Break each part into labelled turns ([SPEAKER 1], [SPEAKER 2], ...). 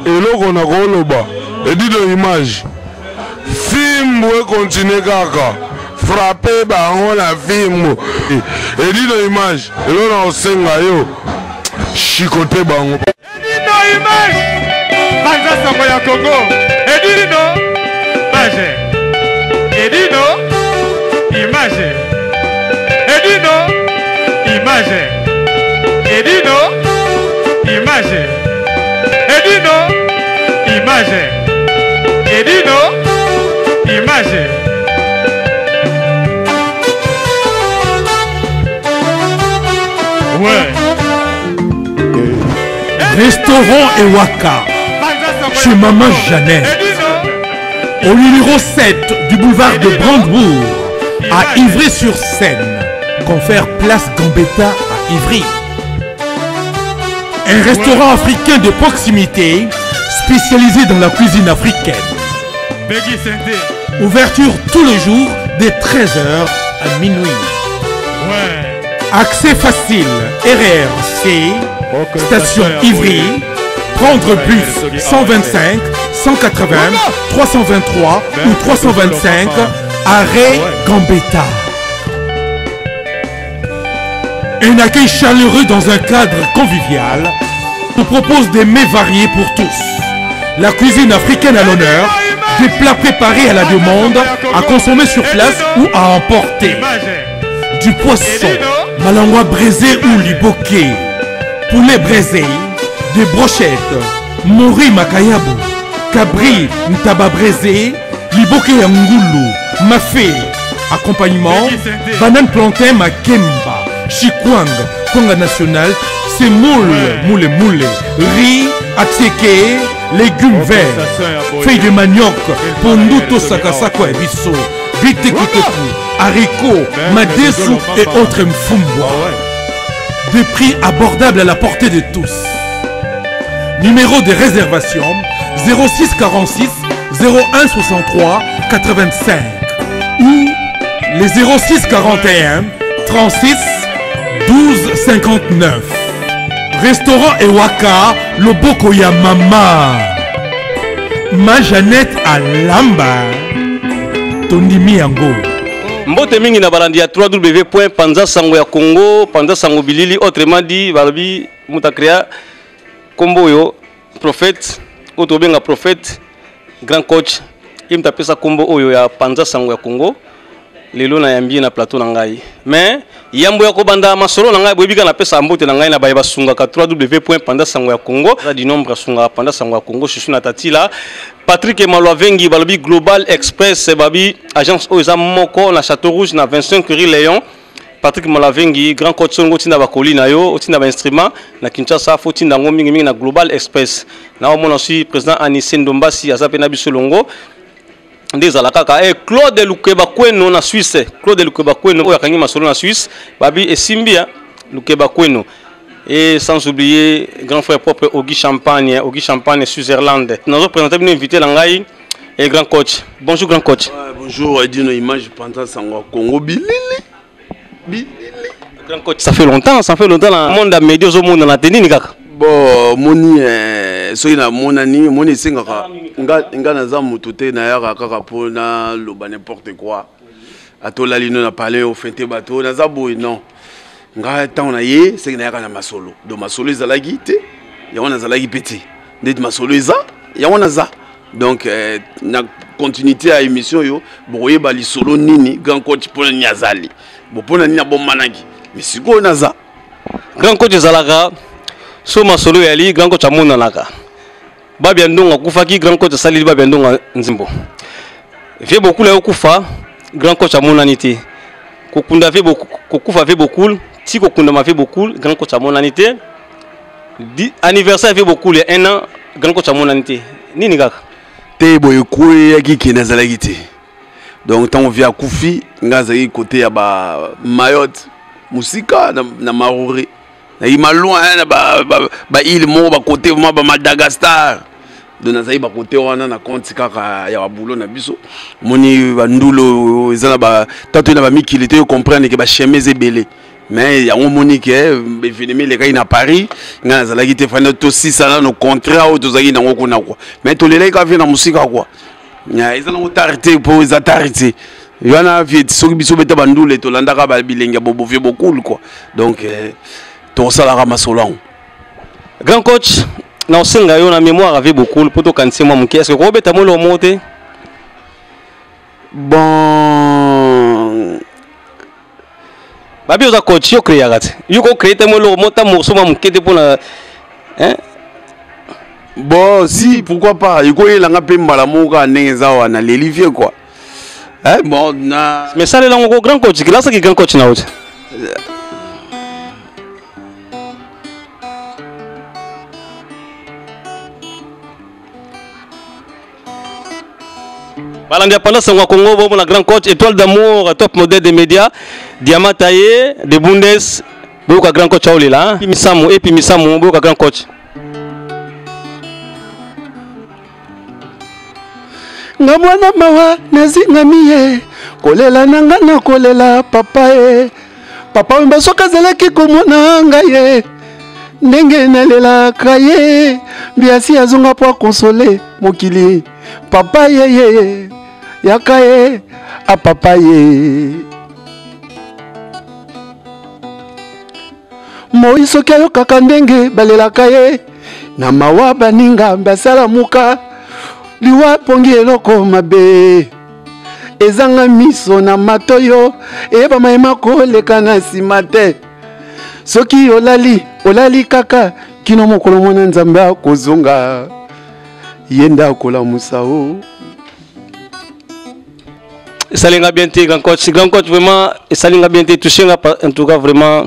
[SPEAKER 1] Eloko nakoloba edido image fimbu ekontinue kaka frappe bango na fimbu edido image eloko na kosenga yo chikote bango.
[SPEAKER 2] Edino image banza sango ya Congo Edino image Edino image Edino image Edino image Edino image Edino image. Ouais.
[SPEAKER 3] Restaurant Ewaka chez Maman Jeannette au numéro 7 du boulevard de Brandebourg à Ivry-sur-Seine, confère Place Gambetta à Ivry. Un restaurant africain de proximité spécialisé dans la cuisine africaine. Ouverture tous les jours dès 13h à minuit. Accès facile, RRC, station Ivry, prendre bus 125, 180, 323 ou 325, arrêt Gambetta. Un accueil chaleureux dans un cadre convivial nous propose des mets variés pour tous. La cuisine africaine à l'honneur, des plats préparés à la demande, à consommer sur place ou à emporter. Du poisson, malangwa braisé ou liboké, poulet braisé, des brochettes, mori makayabu, cabri ntaba braisé, liboké ya ngulu, mafé, accompagnement, banane plantain makemba, chikwang, kwanga national, semoule, moule moule, riz, attiéké, légumes verts, feuilles de manioc, pondu to sakasako ya biso, bitekuteku, haricots, madesu et autres mfumbwa. Des prix abordables à la portée de tous. Numéro de réservation 06 46 01 63 85 ou les 06 41 36 12 59. Restaurant Ewaka, loboko ya mama. Ma Jeannette Alamba. Tondimi yango.
[SPEAKER 4] Mbote mingi na balandi ya www panza sango ya Congo, panza sango bilili, autrement dit balobi moto acréa kombo oyo prophète oyo tobenga prophète grand coach ye moto apesa kombo oyo ya panza sango ya Congo. Lelo nayambi ye na plateau na ngai, mais yambo ya kobanda masolo na ngai, boyebi kaka napesa mbote na ngai na baye basungaka www panza sango ya Congo. Eza du nombre asungaka panza sango ya Congo. Chuchu na Tatila Patrick Malwavengi, balobi Global Express, babi agence oyo eza moko na Château Rouge na 25 rue Léon. Patrick Malavengi, grand coach songo otinda bakoli na yo, otinda ba instrument na Kinshasa, faut tinda ngo mingi mingi na Global Express. Na omona aussi président Anissé Ndombasi aza pe na biso longo. Nde ezala kaka. Claude Lukeba Kweno na Suisse, Claude Lukeba Kweno oyo akangi masolo na Suisse, babi esimbi ya Lukeba Kweno. Et sans oublier grand frère propre Ogi Champagne, Ogi Champagne Switzerland. Nous avons présenté une invité na ngai et grand coach. Bonjour grand coach.
[SPEAKER 5] Ouais, bonjour Edino Image Panza Sango Congo Bilili. Bilili.
[SPEAKER 4] Grand coach, ça fait longtemps, ça fait longtemps na monde ya média ozo mona na tenini kaka.
[SPEAKER 5] Bon, moni soki na monani, moni esengaka nga naza moto te, nayaka kaka mpo naloba n'importe quoi. Atolali no na parler au fente bato, naza boye non. Nga ntango na ye, seki nayaka na masolo. Donc masolo ezalaki te, yango nazalaki pe te. Ndeti masolo eza, yango naza. Donc na continuité ya émission yo, bokoyeba lisolo nini grand coach mpona nini azali. Bo mpona nini abomanaki. Mais sikoyo naza.
[SPEAKER 4] Grand coach ezalaka so masolo yali grand coach amonanaka. Babia Ndongo akufaki, grand coach asaleli Babia Ndongo nzimbo. Vie Bokul ayo kufa, grand coach amonani te. Kokunda vie Bokul, kokufa vie Bokul, ti kokunda ma vie Bokul, grand coach amonani te. Di, anniversaire vie Bokul ya 1 an, grand coach amonani te. Nini kaka?
[SPEAKER 5] Te boye kweyaki ke nazalaki te. Donc ntango vie akufi, nga azalaki côté ya ba Mayotte, musika na Maroré. Na ima loin, hein, na ba île moko, ba côté vraiment ba Madagascar. Donc nazalaki ba côté wana na compte kaka ya ba boulot na biso. Moni ba ndulo eza na ba tato na ba mikili te, yo comprendre que ba chemin ebele. Mais yango omoni ke événement elekaki na Paris, ngai nazalaki te, fanda tosisa nano contrat oyo tozalaki nango kuna quoi. Mais tolelaki kaka vie na mosika quoi. Eza nango tard te, mpo eza tard te wana vie. Soki biso beta bandule, tolandaka bilenge ya bobovie bokulu quoi. Donc eh, tokosalaka masolo yango.
[SPEAKER 4] Grand coach, na osenga yo na mémoire ave bokulu mpo tokanisi mwa moke. Est ce que kobeta moloko moko te?
[SPEAKER 5] Bon.
[SPEAKER 4] Babi, oza coach, yo créaka te, yo kocrée te moloko mota morceau mwa moke te mpona, hein?
[SPEAKER 5] Bon, si, pourquoi pas, ekoyelanga mpe mbala moko kaka ndenge eza wana, leli vie quoi. Eh, bon, na
[SPEAKER 4] Mais salela yango ko, grand coach, lasaki grand coach na yo te. Balandi ya Panda Sango ya Congo, bomona grand coach étoile d'amour, top modèle des médias, diamant taillé de Bundes. Boyoka grand coach aolela misamu epi misamu. Boyoka grand coach.
[SPEAKER 5] Nga mwana mawa nazingami ye kolela na nga na kolela papa ye papa Wemba, soki azalaki komona ngai ye ndenge nalelaka ye, mbiasi azonga mpo akonsole mokili. Papa ye ye yaka ye apapa ye moi, soki ayokaka ndenge balelaka ye na mawa, baninga basalamuka liwa pongi eloko mabe ezanga miso na matoyo, eyebama yema koleka na nsima te. Soki olali, olali kaka kino mokolo mwana Nzambe akozonga, ye nde akolamusa o.
[SPEAKER 4] Esalinga bien te, grand coach. Grand coach, vraiment esalinga bien te, touché nga en tout cas vraiment.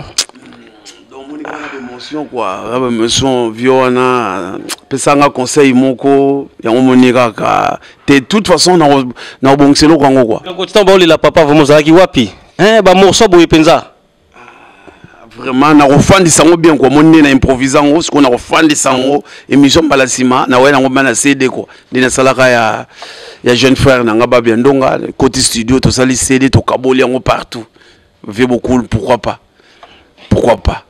[SPEAKER 5] Émotion quoi, émotion. Vieux wana pesanga conseil moko, yango moni kaka te. De toute façon na obongisa eloko yango quoi.
[SPEAKER 4] Grand coach, ntango baolela papa, vraiment ozalaki wapi, hein? Bamorceau boye mpenza.
[SPEAKER 5] Vraiment, nakofandisa yango bien quoi. Moni nde na improvise yango sikoyo, nakofandisa yango émission mbala nsima nawai nango mba na CD quoi, nde nasalaka ya jeune frère na nga Babia Ndonga koti studio, tosali CD, tokaboli yango partout. Vieux beaucoup, pourquoi pas, pourquoi pas.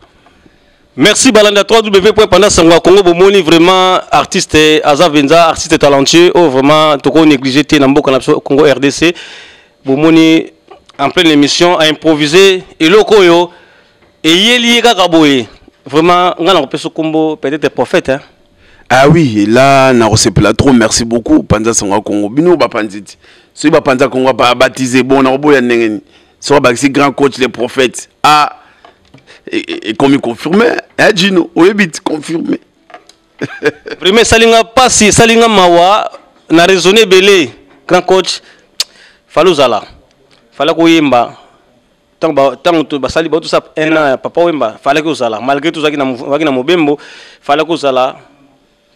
[SPEAKER 4] Merci balanda www.panda sango ya Congo. Bomoni vraiment artiste aza venza artiste talentueux oh, vraiment toko négliger te na mboka na biso Congo RDC. Bomoni en pleine émission a improviser eloko oyo eyeli ye kaka boye. Vraiment nga na kopesa kombo peut-être prophète, hein?
[SPEAKER 5] Ah oui, là nakosepela trop. Merci beaucoup Panza Sango ya Congo. Bino bapanzi ti soki bapanza Congo baptize, bon, nakoboya ndenge nini soki abakisi grand coach le prophète? Ah, ekomi confirmé, eh, Gino oyebi ti confirmé.
[SPEAKER 4] Vraiment esalinga mpasi, esalinga mawa na raisonne ebele. Grand coach, fallait ozala, fallait koyemba ntango basali baotosa un an ya papa Wemba. Fallait kozala malgré tozalaki na mobembo, fallait kozala.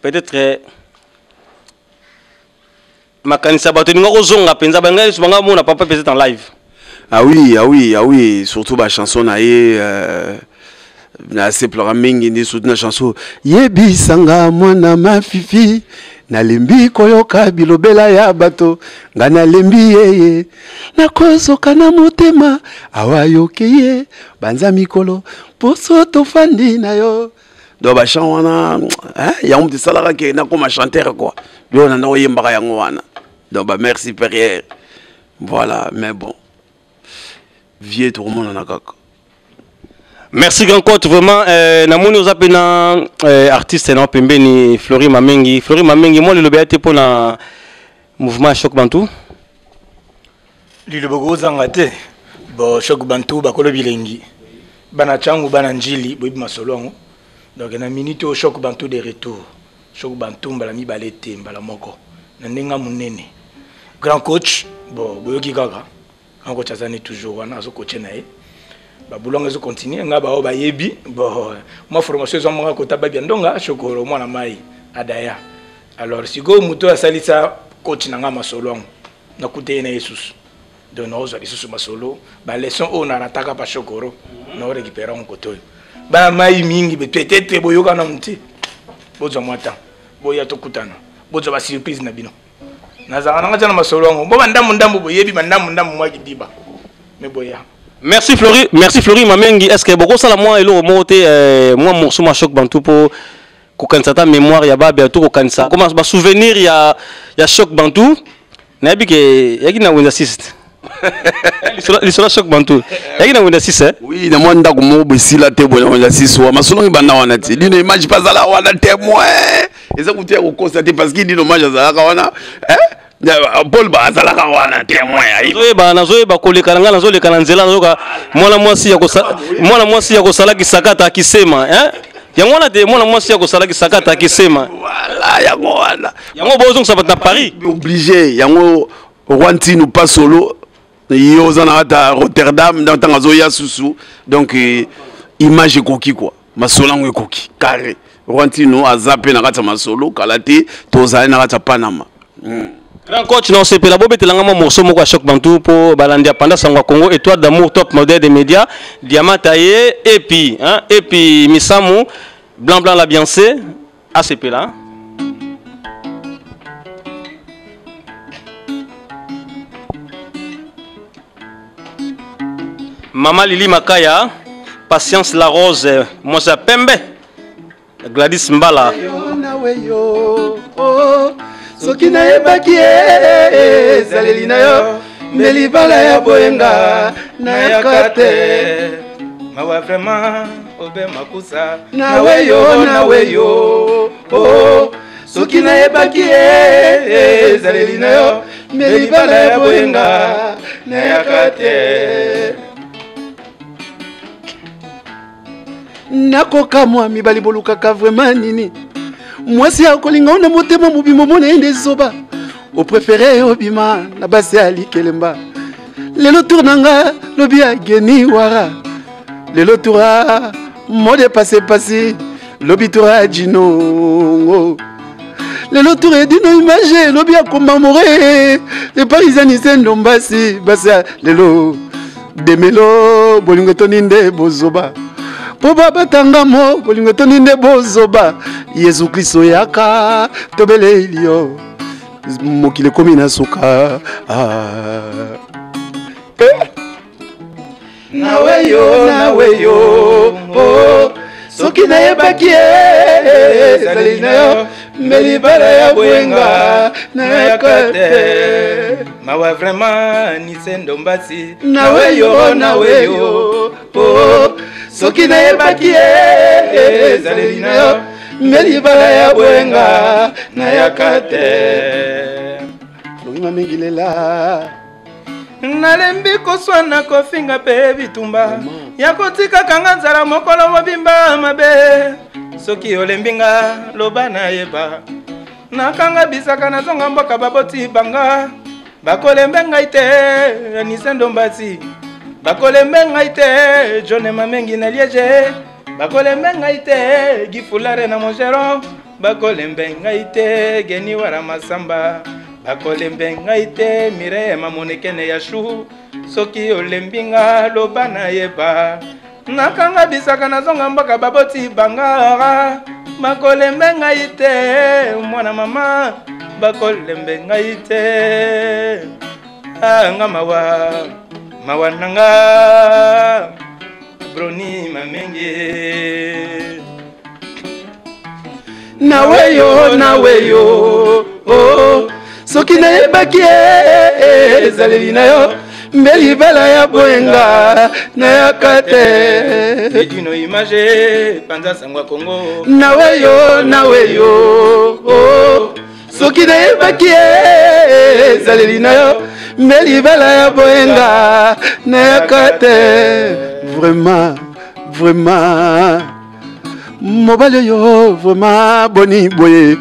[SPEAKER 4] Peut-être makanisi ya bato elinga kozonga mpenza, bangai lisusu banga mona papa peut-être en live.
[SPEAKER 5] Ah oui, ah oui, ah oui, surtout bachanson na ye nasepelaka mingi nde surtout na chanson yebisanga mwana mafifi, nalembi koyoka bilobela ya bato, nga nalembi yeye, nakozoka na motema awa yoke ye banza mikolo poso tofandi na yo. Donc bachan wana yango moto esalaka ke nakoma chanteur quoi, biloko na ndako oyembaka yango wana. Donc bamère supérieure, voilà. Mais bon, vieux, tokomonana kaka.
[SPEAKER 4] Merci grand coach, vraiment namoni oza mpe na artiste na pembeni, Flori Mamengi. Flori Mamengi, mwa liloba ya te mpona mouvement ya Choc Bantu.
[SPEAKER 6] Liloba kozanga te. Bo Choc Bantu, bakolo bilengi, bana ntango, bana Njili, boyebi masolo yango. Donc na minute oyo, Choc Bantu de retour, Choc Bantu mbala mibale te, mbala moko na ndenge monene. Grand coach, bo boyoki kaka grand coach aza ne toujours wana, azocoache na ye, babulongo ezocontinue. Nga bao bayebi bo mwa formation ezwa moko kota Babia Ndonga Shokoro mwana mai adaya. Alors sikoyo moto oyo asalisa coach na nga masolo yango, nakuta ye na ye susu. Donc naozwa lisusu masolo, baleçon oyo narataka pa Shokoro, naorécupéra yango kote oyo. Bana mai mingi peut-être boyoka nanu te, bozwa mwa temps, boya tokutana, bozwa basurprise na bino. Nazalaka nanga tia na masolo yango bo bandambu ndambu, boyebi bandambu ndambu mwa kidiba me boya.
[SPEAKER 4] Merci Flori, merci Flori Mamengi. Est-ce que bokosala mwa eloko moko te euh, mwa morceau mwa choc bantu po kokanisa ata mémoire ya babia to kokanisa comment ba souvenir ya ya choc bantu nayebi ke yaki na wenza 6 lisolo choc bantu yaki na wenza 6 eh?
[SPEAKER 5] Oui, na mwa ndako moko boye esila te boye na wenza 6 wa masolo ebanda wana te dino image mpe azala wana témoin eza kutu ya kokosa te parce que dino image azalaka wana eh? Paul ba azalaka wana témoin
[SPEAKER 4] nazoyeba nazoyeba koleka na ngai nazoleka na nzela nazoka mwana mwasi ya kosa mwana mwasi ya kosala kisakata akisema hein yango wana te mwana mwasi ya kosala kisakata akisema
[SPEAKER 5] voilà yango wana
[SPEAKER 4] yango bozongisa bato na Paris
[SPEAKER 5] obligé yango roi Ntinu pas solo yo oza na kati ya Rotterdam donc ntango azoya susu donc eh, image ekoki quoi masolo yango ekoki carré roi Ntinu aza mpe na kati ya masolo kala te tozali na kati ya Panama
[SPEAKER 4] mm. Grand coach na osepela bobetela nga mwa morceau moko ya choc bantu mpo balandi ya panda sango ya Congo étoile d'amour top modèle des médias diamant taillé et puis hein, et puis misamu blanc blanc la Beyoncé asepela hein? Mama Lili Makaya, Patience La Rose, mwasi ya pembe, Gladys Mbala.
[SPEAKER 7] Oh, soki nayebaki eh, ezaleli na yo mbe libala ya boyenga nayaka te
[SPEAKER 2] mawa vraiment obe makusa
[SPEAKER 7] nawe yo nawe yo oh, soki nayebaki eh, ezaleli na yo mbe libala ya boyenga nayaka te nakokamwa mibali bolukaka vraiment nini mwasi akolinga ona motema mobimba omona ye nde zoba oprefere obima na basi ya likelemba lelo tour na nga lobi ya geni wara lelo tour mode pase pasi lobi tour ya jinongo lelo tour edino image lobi ya komamore le parisien nise ndombasi basi ya lelo demelo bolingo etondi nde bozoba mpo babatangamo bolingo etondi nde bozoba yesu kristo yaka tobeleli yo mokili ekomi na suka ah.
[SPEAKER 2] eh.
[SPEAKER 7] Nawe yo nawe yo oh. soki nayebaki ye ezali na yo mbe libala ya bwenga nayaka te
[SPEAKER 2] mawa vraiment nise ndombasi
[SPEAKER 7] nawe yo nawe yo oh. soki nayebaki ye ezaleli na yo mbe libala ya bwenga nayaka te
[SPEAKER 5] longima mingi lela
[SPEAKER 2] nalembi koswana kofinga mpe bitumba ya kotikaka nga nzala mokolo mobimba mabe soki olembi nga loba nayeba nakanga bisaka nazonga mboka baboti banga bakolembe ngai te anise ndombasi bakolembe ngai te john mamengi na liege bakolembe ngai te gifulare na mongeron bakolembe ngai te geni wara masamba bakolembe ngai te mireye mamonekene ya shu soki olembi nga loba nayeba nakanga bisaka nazonga mboka baboti banga bakolembe ngai te mwana mama bakolembe ngai te ah, nga mawa mawa na nga broni mamenge
[SPEAKER 7] nawe yo nawe yo oh. soki nayebaki eh, ezaleli na yo mbe libala ya boyenga nayaka te
[SPEAKER 2] edino image panza sango ya kongo
[SPEAKER 7] nawe yo nawe yo oh. soki nayebaki eh, ezaleli na yo mbe libala ya boyenga nayaka te
[SPEAKER 5] vraiment vraiment mobali oyo vraiment boni boye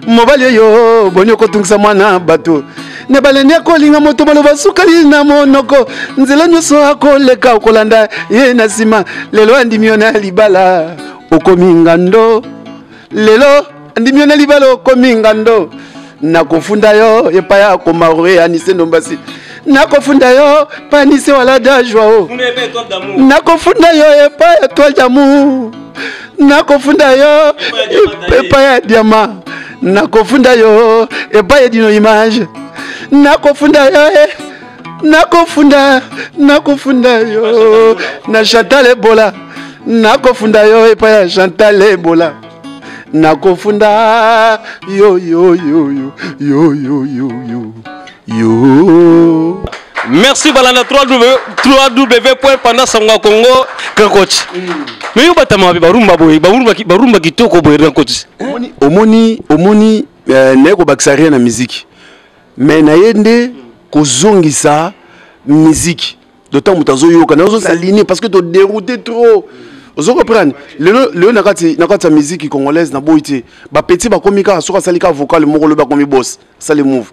[SPEAKER 5] mobali oyo boni okotungisa mwana bato na balandi akolinga moto maloba sukali na monoko nzela nyonso akoleka okolanda ye na nsima lelo andimi yo na libala okomi ngando lelo andimi yo na libala okomi ngando nakofunda yo epai ya komaroe anise ndombasi nakofunda yo epai anise walada joao nakofunda yo epai ya toile d'amour nakofunda yo epai ya diama nakofunda yo epai ya dino image nakofunda yo eh.
[SPEAKER 7] Nakofunda, nakofunda yo na Chantal Ebola, nakofunda yo epai ya Chantal Ebola, nakofunda yo yo yo yo yo yo yo yo yo.
[SPEAKER 4] Merci balanda www.pandasango Congo grand coach. Mais yo batama wapi barumba boye, barumba barumba kitoko boye grand coach.
[SPEAKER 5] Omoni omoni omoni euh, naye kobakisa rien na musique. Mais naye nde kozongisa musique. D'autant moto azoyoka nazo s'aligner parce que to dérouter trop. Ozo comprendre lelo lelo na kati na kati ya musique congolaise na boyi te. Ba petit bakomi kaka soki asali kaka vocal moko lobi akomi boss. Asali move.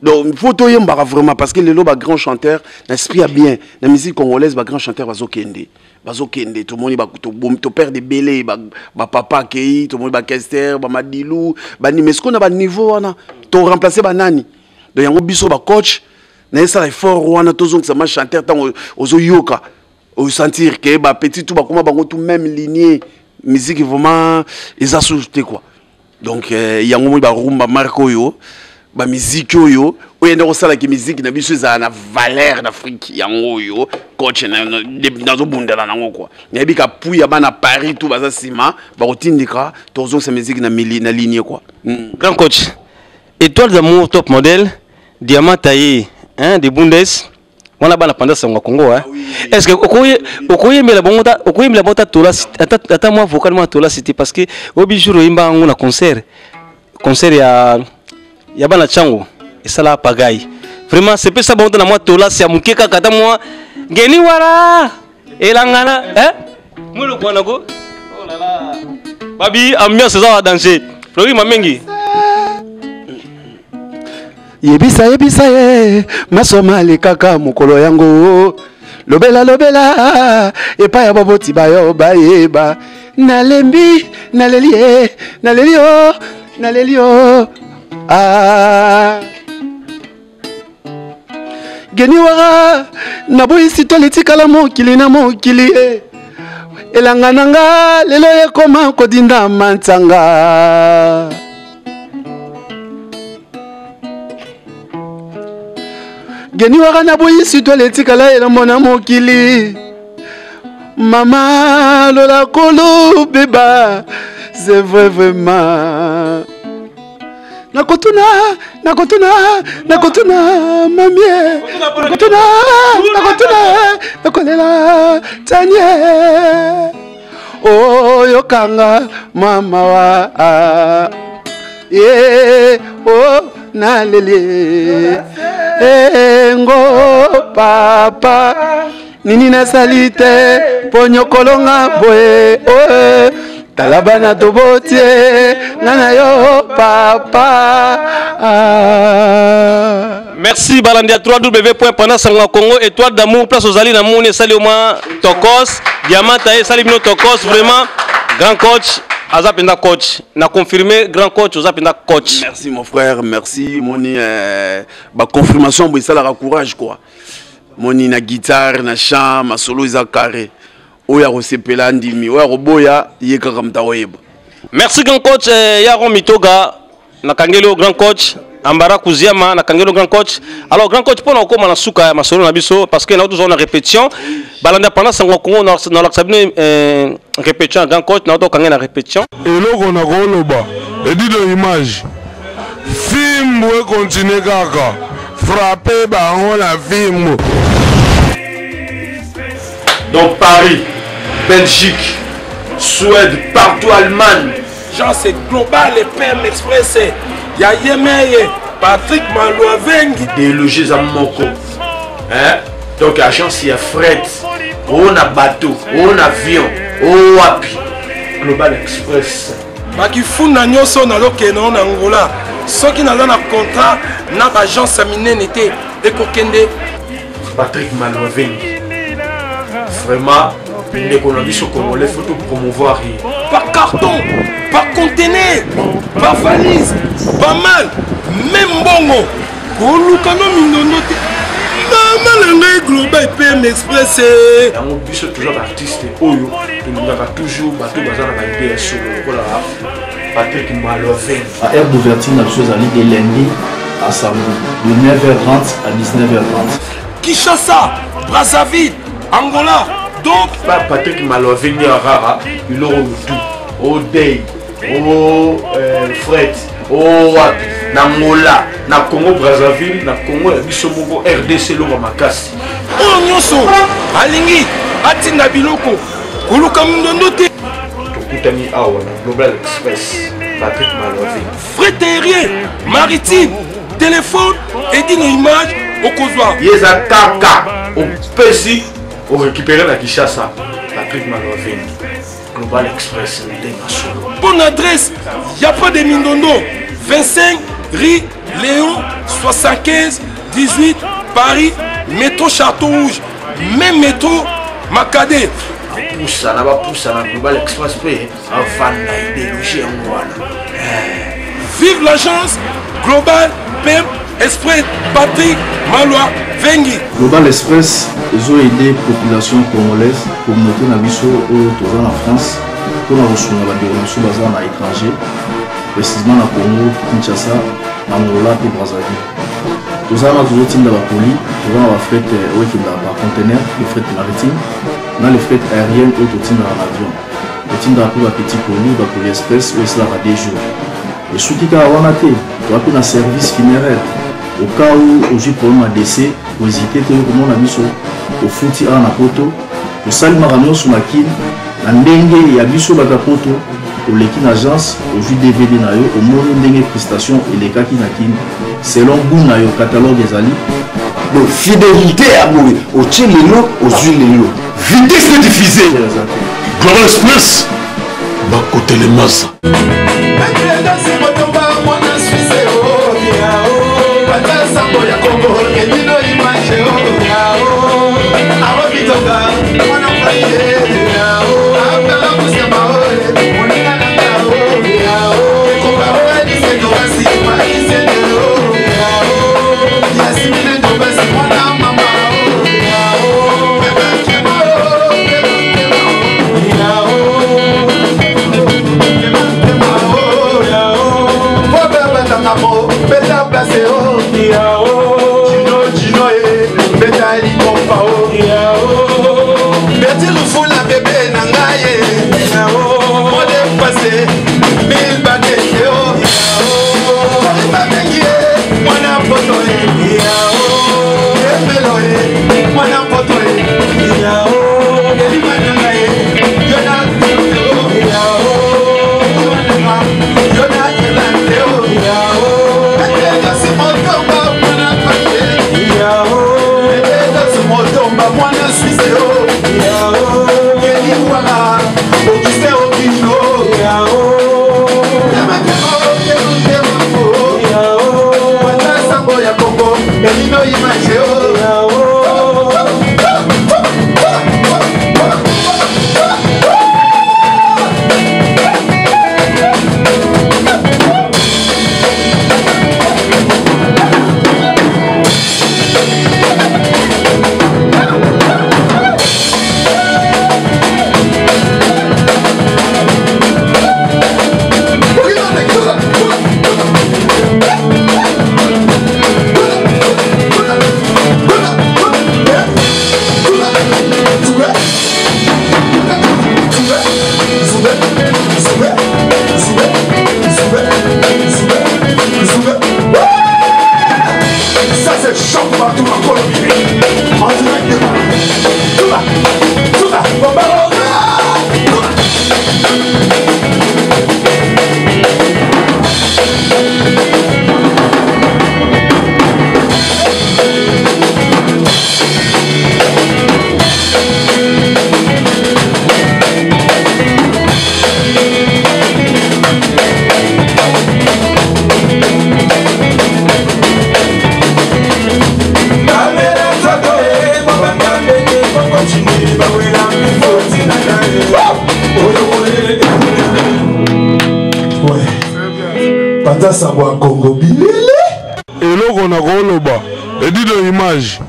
[SPEAKER 5] Donc faut toyembaka vraiment parce que lelo ba grand chanteur na esprit ya bien na musique congolaise ba grand chanteur bazokende bazokende tomoni toperde ebele bapapa akei tomoni bakester bamadilu bani mais sikoyo na baniveau wana toremplace banani donc yango biso bacoach nayesala effort wana tozongisa ma chanteur ntango ozoyoka osentir ke bapetit tout bakoma bango tout même lignée musique vraiment eza susu te quoi. Donc euh, yango moi barumba marque oyo bamiziki oyo oyo ende kosalaki miziki na biso ezala na valeur na afrique yango oyo coach nazobundela nango kua nayebi ka pui ya bana paris tout baza nsima bakotindika tozongisa miziki na, na ligne kua
[SPEAKER 4] mm. Grand coach, étoile d'amour top modèle, diamant taillé hein, de Bundes wana bana panza sango ya Congo hein. Ah Est-ce que okoyembela bongo ta okoyembela bongo ta tola ata ata moi vocal moi tola c'était parce que obi jour oyemba yango na concert concert ya ya bana chango esala pagaille. Vraiment c'est pesa bongo na moi tola ya muke kaka ata moi ngeni wala elangana hein mwelo kwana ko oh là là babi ambiance eza danger Flori Mamengi.
[SPEAKER 7] Yebisa yebisa ye masoma alekaka mokolo yango lobela lobela epai ya baboti bayo bayeba nalembi naleli ye naleli yo naleli yo ah. Geni wara naboyisi to litikala mokili na mokili eh. Elanga na nga lelo ekoma kodinda mantsanga geni waka na boyisi to letikala elombo na mokili mama lola kolo beba c'est vrai vraiment nakotuna nakotuna nakotuna mamie nakotuna nakotuna nakolela tanie oyokanga mama wa ye o naleli engo papa nini nasali te mpo nyokolonga boye oe tala bana tobotie nga na yo papa ah.
[SPEAKER 4] Merci balandi ya www.pandasango Congo étoile d'amour place ozali na moni esali mwa tokos diamant taye esali bino tokos vraiment grand coach aza mpenza coach na confirmer grand coach oza mpenza coach.
[SPEAKER 5] Merci mon frère, merci moni euh, ba confirmation bo esalaka courage quoi. Moni na guitare na chant masolo eza carré. Oyo akosepela andimi, oyo akoboya ye kaka moto akoyeba.
[SPEAKER 4] Merci grand coach euh, Yaron Mitoga nakangeli yo grand coach Ambara Kuziama nakangeli yo grand coach. Alors grand coach pona okoma na suka ya masolo na biso parce que na tozala na répétition balanda pendant sango Congo na na lakisa bino euh, répétition ya grand coach na tokangeli na répétition.
[SPEAKER 1] Eloko nakoloba edido image fimbu ekontinue kaka frappe bango na fimbu.
[SPEAKER 8] Donc Paris, Belgique, Suède, partout Allemagne.
[SPEAKER 9] Genre c'est global et PM Express. Ya Yemeye, Patrick Malouavengi.
[SPEAKER 8] Déloger eza moko. Hein? Donc agence ya fret, o na bateau, o na avion, o wapi. Global Express.
[SPEAKER 9] Bakifunda nyonso nazokende na Angola. Soki naza na contrat na ba agence ya minene te ekokende.
[SPEAKER 8] Patrick Malouavengi. Vraiment, ndeko na biso congolais faut tout promouvoir ye.
[SPEAKER 9] Par carton, par conteneur, par valise, pas mal, même mbongo. Koluka no mindondo te. Mama na ngai Global PM Express.
[SPEAKER 8] Yango biso toujours ba artiste oyo tolingaka toujours bato baza na ba idée ya solo lokola Patrick Malouavengi.
[SPEAKER 10] Ba heure d'ouverture na biso ezali de lundi à samedi de 9h30 à 19h30.
[SPEAKER 9] Kinshasa, Brazzaville, Angola, donc
[SPEAKER 8] pa Patrick Malovini rara biloko mutu odei o euh, fret o wapi na Angola na Congo Brazzaville na Congo ya biso moko RDC eloko makasi
[SPEAKER 9] oyo nyonso alingi atinda biloko koluka mindondo te
[SPEAKER 8] tokutani awa na Global Express Patrick Malovini
[SPEAKER 9] fret aérien maritime telefone edino image okozwa
[SPEAKER 8] ye eza kaka opesi orécupere na kinshasa patrick malovini global express nde masolo
[SPEAKER 9] bonne adresse ya pas de mindondo 25 rue léon 75 18 paris métro château rouge même métro makade
[SPEAKER 8] bapusana bapusana global express mpe avanda ideologie yango wana
[SPEAKER 9] eh. Vive l'agence globale PM Express Patrick Malwa Vengi.
[SPEAKER 10] Global Express ezo aider population congolaise, communauté na biso oyo toza na France mpona kosunga bandeko na biso baza na étranger, précisément na Congo, Kinshasa, Angola mpe Brazzaville. Toza wana tozotinda bakoli, toza na bafret oyo ekendaka par conteneur, le fret maritime na le fret aérienne oyo totindaka na avion. Totindaka mpe ba petit colis, ba colis express oyo esalaka deux jours. Esuki kaka wana te, toza mpe na service funéraire. Au cas où ozwi problème ya décès, kohésite te okomona biso, ofuti awa na poto, tosali makambo nyonso na Kin na ndenge ya biso bato ya poto. Oleki na agence, ozwi DVD na yo, omoni ndenge prestation elekaki na Kin selon goût na yo, catalogue ezali.
[SPEAKER 11] Donc fidélité ya boye otie lelo ozwi lelo vitesse de diffuser
[SPEAKER 1] Global Express bakotelemasa
[SPEAKER 11] Panza sango ya Congo bilele.
[SPEAKER 1] Eloko nakoloba edido image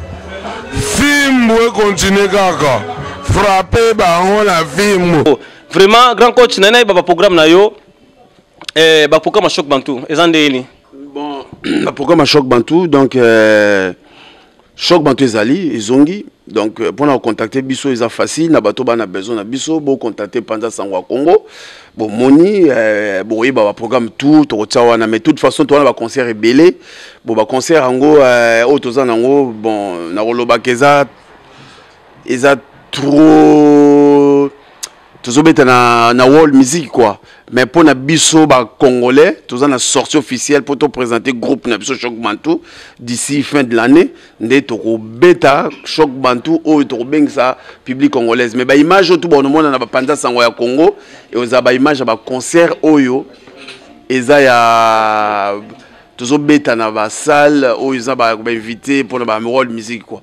[SPEAKER 1] fimbu ekontinue kaka frappe bango na fimbu.
[SPEAKER 4] Vraiment grand coach na nayeba ba programme na yo eh, ba programme ya choc bantou eza ndenge nini?
[SPEAKER 5] Bon, Baprogramme ya Choc Bantu, donc Choc Bantu ezali ezongi. Donc mpona kocontacte biso eza facile. Na bato bana besoin na biso, bocontacte Panza Sango ya Congo, bomoni bokoyeba baprogramme tout tokotia wana. Mais toute façon, towana baconcert ebele. Bon, baconcert yango oyo toza nango, bon, nakolobaka eza trop. Tozobeta na world music quoi, mais mpo na biso bacongolais, toza na sortie officielle mpo toprésente groupe na biso Choc Bantu d'ici fin de l'année. Nde tokobeta Choc Bantu oyo tokobengisa public congolaise. Mais baimage oyo tu baonomona na bapanza sango ya Congo, eza baimage ya baconcert oyo eza ya tozobeta na basalle oyo eza bainvité mpona ba world music quoi.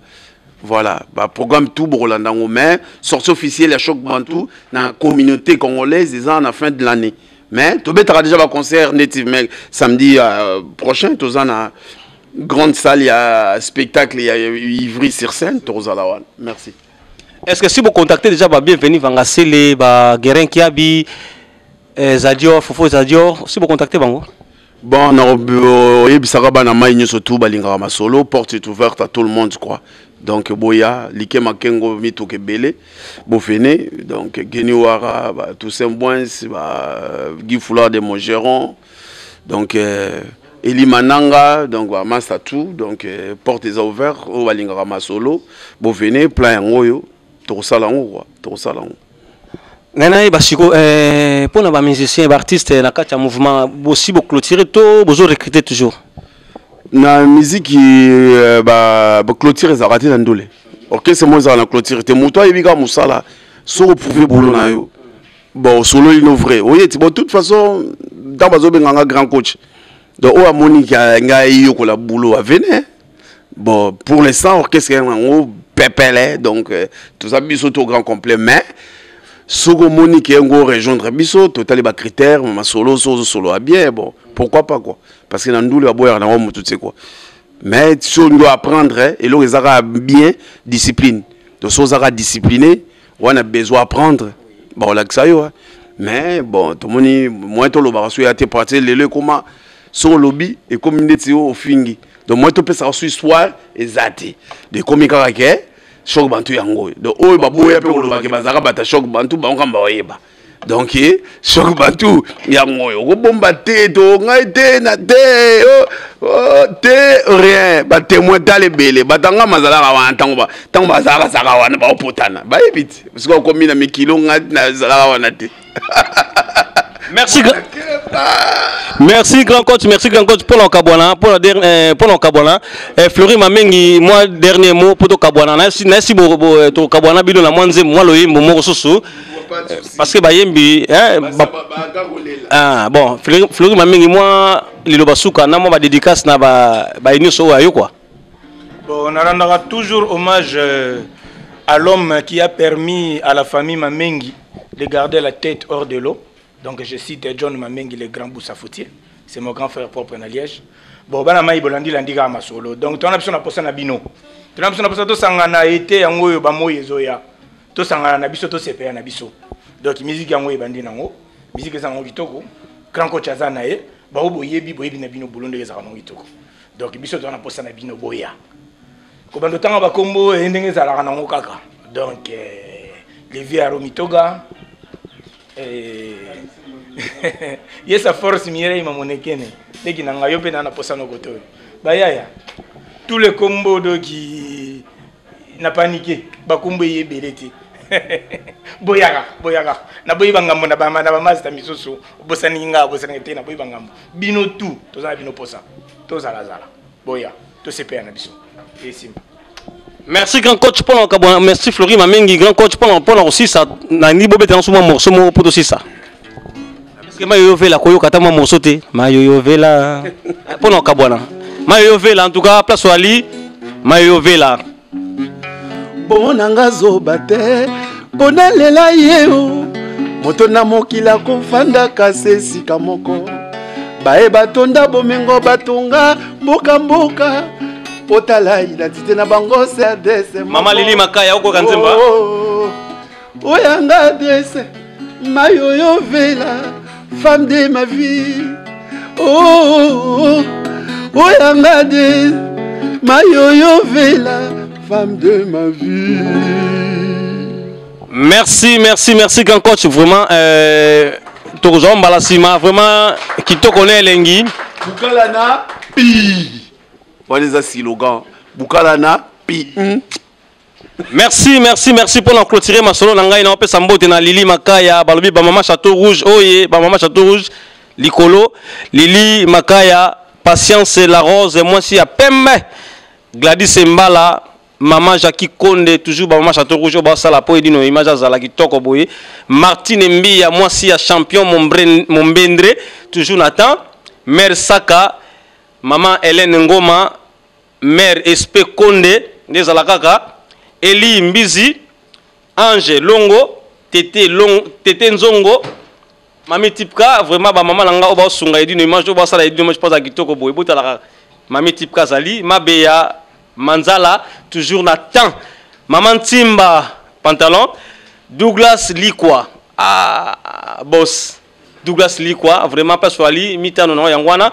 [SPEAKER 5] Voilà, baprogramme tout bokolanda yango, mais sortie officielle ya Choc Bantu na communauté congolaise eza na fin de l'année. Mais tobetaka déjà baconcert neti, mais samedi prochain toza na grande salle ya spectacle ya Ivry sur Scène, tokozala wana. Merci.
[SPEAKER 4] Est ce que si vous contactez déjà ba Bienvenu Vangasele, ba Guerin Kiabi, Zadio Fofo Zadio, si vous contactez bango?
[SPEAKER 5] Bon, oyebisaka bana mai nyonso tu balingaka masolo, porte est ouverte à tout le monde quoi. Donc boya like makengo mituka ebele, bofene. Donc Geni Wara ba, Toussaint Boins ba, Guy Foulard de Montgeron, donc Eli Mananga, donc bamasa tout. Donc porte eza ouverte, oyo balingaka masolo, bofene. Plan yango oyo tokosala yango quoi, tokosala yango.
[SPEAKER 4] Ngai nayeba siko mpona bamusicien, baartiste na kati ya mouvement, bosi boclôture to bozo recruter toujours?
[SPEAKER 5] Na miziki baclôture ezalaka te. Na ndule, orchestre mo ezalaka na clôture te. Moto ayebi kaka mosala. Soki oprouve boulot na yo, bon, osololi no vrai, oye ti. Bon, toute façon, ntango bazobenganga grand coach, donc oyo amoni ngai yekola boulot, avene. Bon, pour l'instant orchestre yango pepele. Donc toza biso to grand complet, mais soki omoni ke yango rejoindre biso, totali bacritère masolo, so ozosolola bien, bon, pourquoi pas quoi. Parce que na ndule baboyaka nango motu te quoi. Mais so olingi apprendre eloko, eza kaka bien discipline. Donc so ozaka discipliné wana, besoin apprendre, bakolakisa yo. Mais bon, tomoni moyen tolobaka so ya te pratique. Lelo ekoma soki olobi, ekomi ndeti oyo ofingi. Donc moi topesaka so histoire eza te. Donc ekomi kaka ke Choc Bantu yango oyo. Donc oyo baboya mpe kolobake bazalaka bata Choc Bantu, bango kamba bayeba. Donc Choc Bantu yango oyo, okobomba te to ngai te na te oh, te rien. Batémoin tala ebele, batanga mazalaka wana ntango ntango bazalaka zalaka wana, baopotana bayebi te. Parce que okomi na mikilo, ngai nazalaka wana te.
[SPEAKER 4] Merci, merci grand coach, merci grand coach pour l'Okabwana, pour la dernière, pour l'Okabwana. Fleury Mamengi, moi dernier mot pour Okabwana. Merci, merci beaucoup to Okabwana bino na mwanze moi loyembo moko susu. Parce que bayembi hein, ah bon, Fleury Mamengi, moi liloba suka na moi ba dédicace na ba nyonso oyo ayo quoi.
[SPEAKER 6] Bon, on rendra toujours hommage à l'homme qui a permis à la famille Mamengi de garder la tête hors de l'eau. Donc je cite John Mamengi, le grand boussafoutier. C'est mon grand frère propre na Liège. Bon, bana mai bolandi landi kaka masolo. Donc tona biso na posa na bino. Tona biso na posa tosangana ete yango oyo ba moyi ezoya. Tosangana na biso, tosepela na biso. Donc musique yango ebandi nango. Musique eza nango kitoko. Grand coach aza na ye. Ba boyebi boyebi na bino boulot ndenge ezalaka nango kitoko. Donc biso tona posa na bino boya. Kobanda otanga bakombo ye ndenge ezalaka nango kaka. Donc Levi Aromitoga, ye sa force Mireille Mamonekene leki na ngai, yo mpe na posa noko to oyo bayaya tous les kombo. Doki na panike, bakombo eye ebele te. Boyaka, boyaka, naboyi bangambo na bamasta misusu. Obosani nga, obosani te, naboyi bangambo. Bino tu toza na bino posa, tozalazala, boya tosepela na biso, esimba.
[SPEAKER 4] Merci grand coach pour la, merci Fleury Mamengi, grand coach pour la aussi ça na ni bobeta na suma morceau moko pour aussi ça. Parce que mayo vela koyo kata mwa morceau te. Mayo vela pour la kabwana. Mayo vela, en tout cas place wali mayo vela.
[SPEAKER 7] Bongo nanga zoba te mpo nalela ye o moto na mokili akofandaka se esika moko. Baye batonda bomengo, batonga mboka-mboka, mpo tala identité na bango se adresse.
[SPEAKER 4] Mama Lili Makaya, okoka nzemba.
[SPEAKER 7] Oyanga adresse mayoyo vela, femme de ma vie. Oh, oh, oh. Oyanga de mayoyo vela, femme de ma vie.
[SPEAKER 4] Merci, merci, merci grand coach, vraiment tokozwa mbala nsima, vraiment kitoko na elengi.
[SPEAKER 5] Bukala na pi, wana eza slogan, bukala na pi.
[SPEAKER 4] Merci, merci, merci pour la clôturer masolo na ngai na opesa mbote na Lili Makaya, balobi ba mama Château Rouge oye, ba mama Château Rouge likolo, Lili Makaya, Patience la Rose, mwasi ya pembe, Gladys Mbala, Maman Jackie Konde, toujours ba mama Château Rouge ba sala po edino image azala kitoko boye, Martine Mbia, mwasi ya champion Mombendre, toujours Nathan, Mère Saka, Maman Hélène Ngoma, Mère SP Konde, nde ezala kaka, Eli Mbizi, Ange Longo, Tete Longo, Tete Nzongo, Mami Tipka, vraiment ba mama na nga oyo basunga edino image, oyo basala edino image mpo kitoko boye, botalaka Mami Tipka azali, Mabeya Manzala, toujours na temps, Maman Ntimba Pantalon, Douglas Likwa, ah, boss Douglas Likwa, vraiment place wali mitano na yango wana.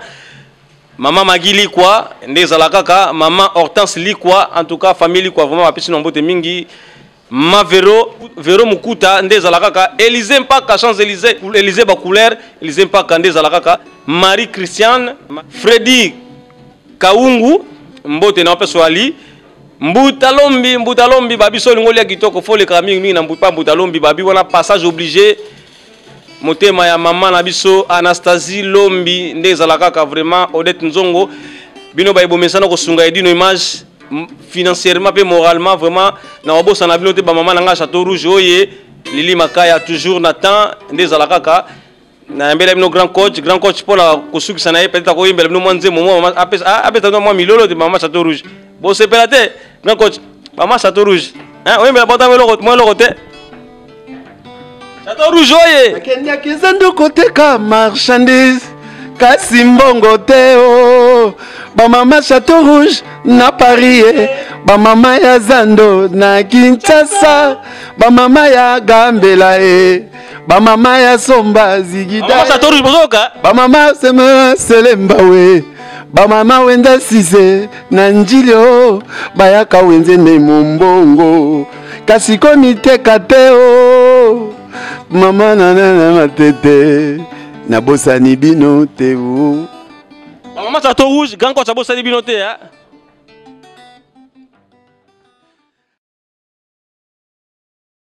[SPEAKER 4] Maman Magui Likwa, nde ezala kaka, Maman Hortense Likwa, en tout cas famille Likwa vraiment bapesi na mbote mingi. Ma Vero, Vero Mukuta, nde ezala kaka, Élysée Mpaka, Champs-Élysées, Élysée ba couleur, Élysée Mpaka nde ezala kaka, Marie Christiane, Freddy Kaungu, mbote na mpe wali. Mbuta Lombi, Mbuta Lombi, babi so olingo lia kitoko, faut leka mingi mingi na mbuta, Mbuta Lombi, babi wana passage obligé. Motema ya mama na biso Anastasie Lombi nde ezala kaka, vraiment Odette Nzongo, bino ba ebomesana kosunga edino image financièrement pe moralement, vraiment na wabosana bino te ba mama na nga Château Rouge oye, Lili Makaya toujours na temps nde ezala kaka. Na yambela bino grand coach, grand coach mpona kosukisa na ye peut-être akoyembela bino mwa nzembo, mwa mama, apesa, ah, apesa bino mwa milolo te mama Château Rouge. Bosepela te grand coach, mama Château Rouge. Hein, oyembela bota mwa eloko te. Château Rouge oye.
[SPEAKER 7] Nakendaki zandu koteka marchandise kasi mbongo te o. Ba mama Château Rouge na Paris, ba mama ya Zando na Kinshasa, ba mama ya Gambela e, ba mama ya Somba Zigida.
[SPEAKER 4] Mama Château Rouge bozoka.
[SPEAKER 7] Ba mama Sema Selemba we. Ba mama Wenda Sise na Njilio bayaka wenze ne mombongo kasi komiteka te o. Mama na na na matete nabosani bino te o.
[SPEAKER 4] Ba mama Château Rouge grand coach abosani bino te hein.